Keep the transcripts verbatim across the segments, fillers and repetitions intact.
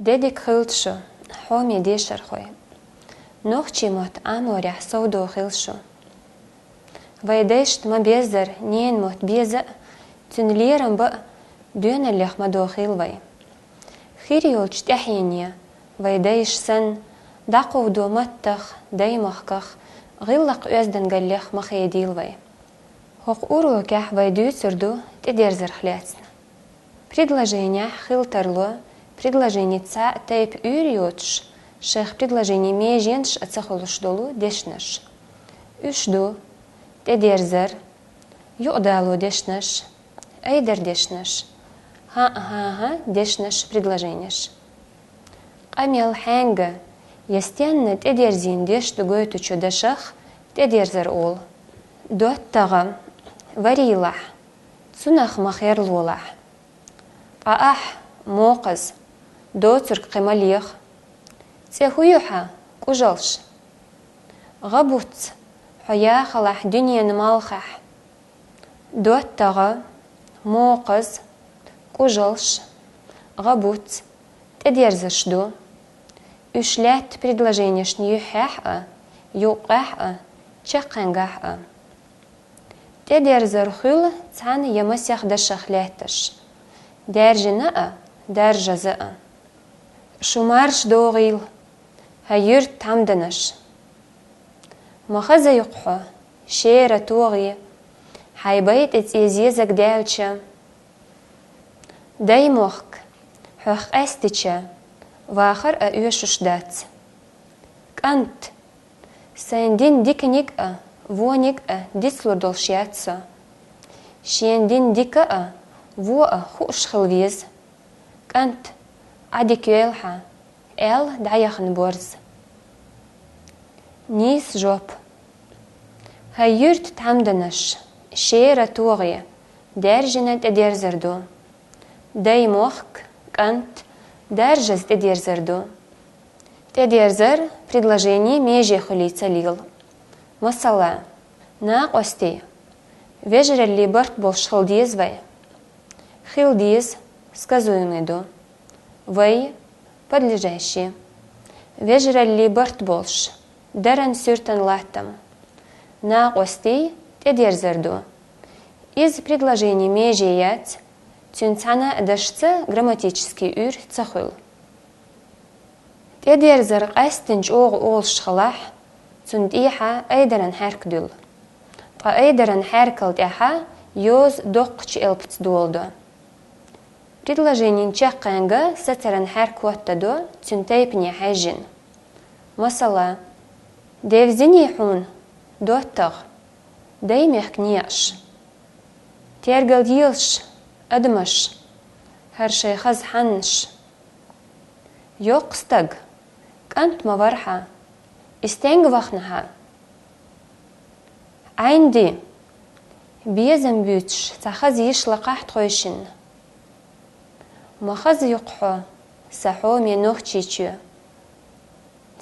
Де дика хуьлда шу, хьоме дешархой. Нохчийн мотт Ӏаморехь совдохийла шу. Вай дайшта ма-беззара ненан мотт беза а, цуьнан лерам бан а доьналлех ма дохийла вай. Хир йолчу тӀаьхьене, вай дайша санна, дӀакховдо маттах, даймахках, гӀиллакх-оьздангаллех ма хедийла вай. ХӀокху урокехь вай дуьйцур ду тӀедерзарх лаьцна. Предложенехь хила тарло, предложенин цхьа а тайпа уьйр йоцуш, шайх предложенин меженаш а ца хуьлуш долу дешнаш. Уьш ду: тӀедерзар, юкъадало дешнаш, айдар дешнаш, хӀан-хӀан-хӀа дешнаш, предложенеш. Къамел хьаьнга я стенна тӀедерзийна дешна гойтучу дашах тӀедерзар олу. ДоттагӀа, варийлахь, цунах ма херлолахь. Ткъа ахь, мокхаза, доцург кхин ма леха. ЦӀе хӀун ю хьан, кӀужалш? ГӀа буц, хьо яхалахь дуьненан малхахь. ДоттагӀа, мокхаза, кӀужалш, гӀа буц тӀедерзарш ду. Уьш лаьтта предложенешна юьххьехь а, юккъехь а, чаккхенгахь а. ТӀедерзар хуьлу цхьана я масех дашах лаьтташ, даьржина а, даржаза а. Шу марша догӀийла, хӀай юьртан тхьамданаш! Ма хаза юккъе хьо, шера тогӀе, хьайн бай тӀе цӀе зезаг даьлча. Даймохк, хьох къаьстича, вахар а оьшуш дац. КӀант, сайн дин диканиг а, вониг а дицлур долуш яц со. Шена дин дика а, вон а хууш хила веза. КӀант, Ӏа дика йойла хьан, аьлла дӀаяхна борз. Нийса жоп. ХӀай юьртан тхьамданаш, шера тогӀе, даьржина тӀедерзар ду. Даймохк, кӀант, даржаза тӀедерзар ду. ТӀедерзар предложенин меже хуьлий ца лела. Масала, накъостий, вежараллин барт болуш хила деза вай. Хила деза, сказуемый ду. Вай, подлежащее. Вежараллин барт болуш, даран суьртан латтам. Накъостий тӀедерзар ду. Иза предложенин меже яц, цуьнан цхьана а дашца грамматический уьйр ца хуьлу. ТӀедерзар къаьсттина чӀогӀа олуш хилахь, цунна тӀехьа айдаран хьаьрк дуьллу. Ткъа айдаран хьаьркал тӀаьхьа йоза доккхачу элпаца доладо. Предложенин чаккхенга сацаран хьаьрк хӀоттадо, цуьнан тайпане хьаьжжина. Масала, девзиний хьуна, доттагӀа, даймехкан некъаш? Тергал елаш, адамаш, хӀара шайн хаза хьаннаш. Йоккха стаг, кӀант ма вара хьан, и стенга вахана хьан? Ӏайнди, безам буьйцуш цхьа хаза йиш лакхахь тхойшинна. Ма хаза юккъе хьо, сан хьоме нохчийчоь.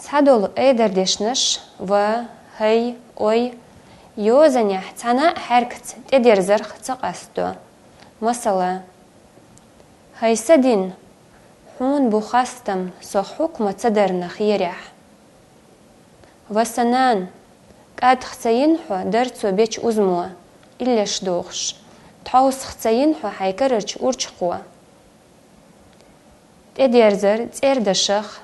Цхьадолу айдар дешнаш ва, хӀай, ой йозанехь цхьана а хьаьркаца тӀедерзарх ца къастадо. Масала, хӀай сан дин, хьуна бу хастам сох хьукма ца дарна херехь. Ва сан нана, кӀадах ца йина хьо дарцо бечу узамо, иллеш дохуш, тхьовсах ца йина хьо хьайн карарчу урчакхо. ТӀедерзар цӀердашах,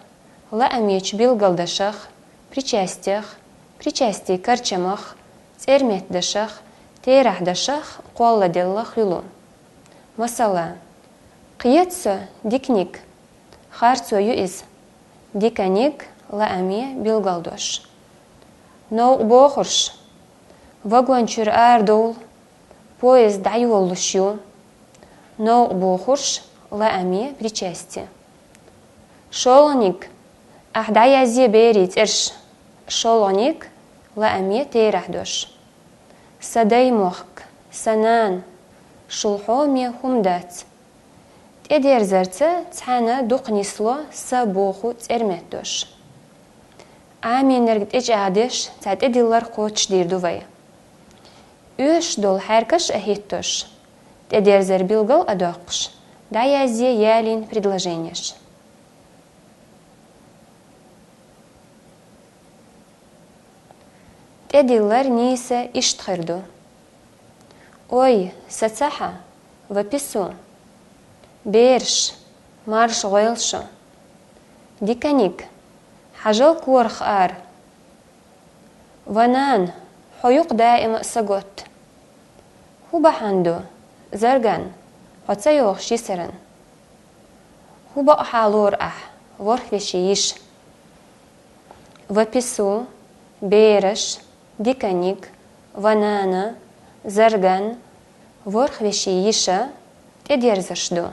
лаамечу билгалдашах, причастех, причастин карчамах, цӀерметдашах, терахьдашах кхолладелла хуьлу. Масала, кхета со диканиг, харцо ю иза, диканиг лааме билгалдош. Новкъа бохурш, вагон чуьра арадовла, поезд дӀайолалуш ю. Новкъа бохурш лааме причастие. ШолгӀаниг, ахь дӀаязъе берийн цӀерш. ШолгӀаниг лааме терахьдош. Сан даймохк, сан нана, шул хьоме хӀума дац. ТӀедерзарца цхьаьна дукха нисло сан боху цӀерметдош. Ӏамийнарг тӀечӀагӀдеш цхьа тӀедиллар кхочушдийр ду вай. Оьшуш долу хьаьркаш а хӀиттош, тӀедерзар билгал а доккхуш, дӀаязъе ялийна предложенеш. ТӀедиллар нийса иштта хир ду: ой, са цахьа, ва пису. Бераш, марша гӀойла шу. Диканиг, хьажал корах ара. Ва нана, хьо юкъ даима а саготта. ХӀун бахьан ду, Зарган, хьо ца йоагӀаш йисаран? ХӀун бакъахьа лора ахь, ворхӀ вешин йиша? Ва пису, бераш, диканиг, ва нана, Зарган, ворхӀ вешин йиша тӀедерзарш ду.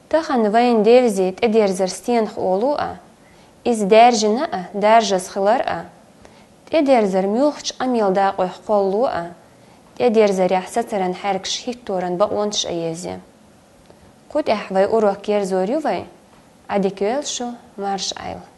Тахан вайна девзи тӀедерзар стенах олу а, иза даьржина а, даржаза хилар а, тӀедерзар муьлхачу къамел дакъойх кхоллало а, тӀедерзарехь сацаран хьаьркаш хӀитторан бакъонаш а евзи. Кху тӀехь вай урок ерзор ю вай, Ӏадика йойла шу, марша Ӏойла.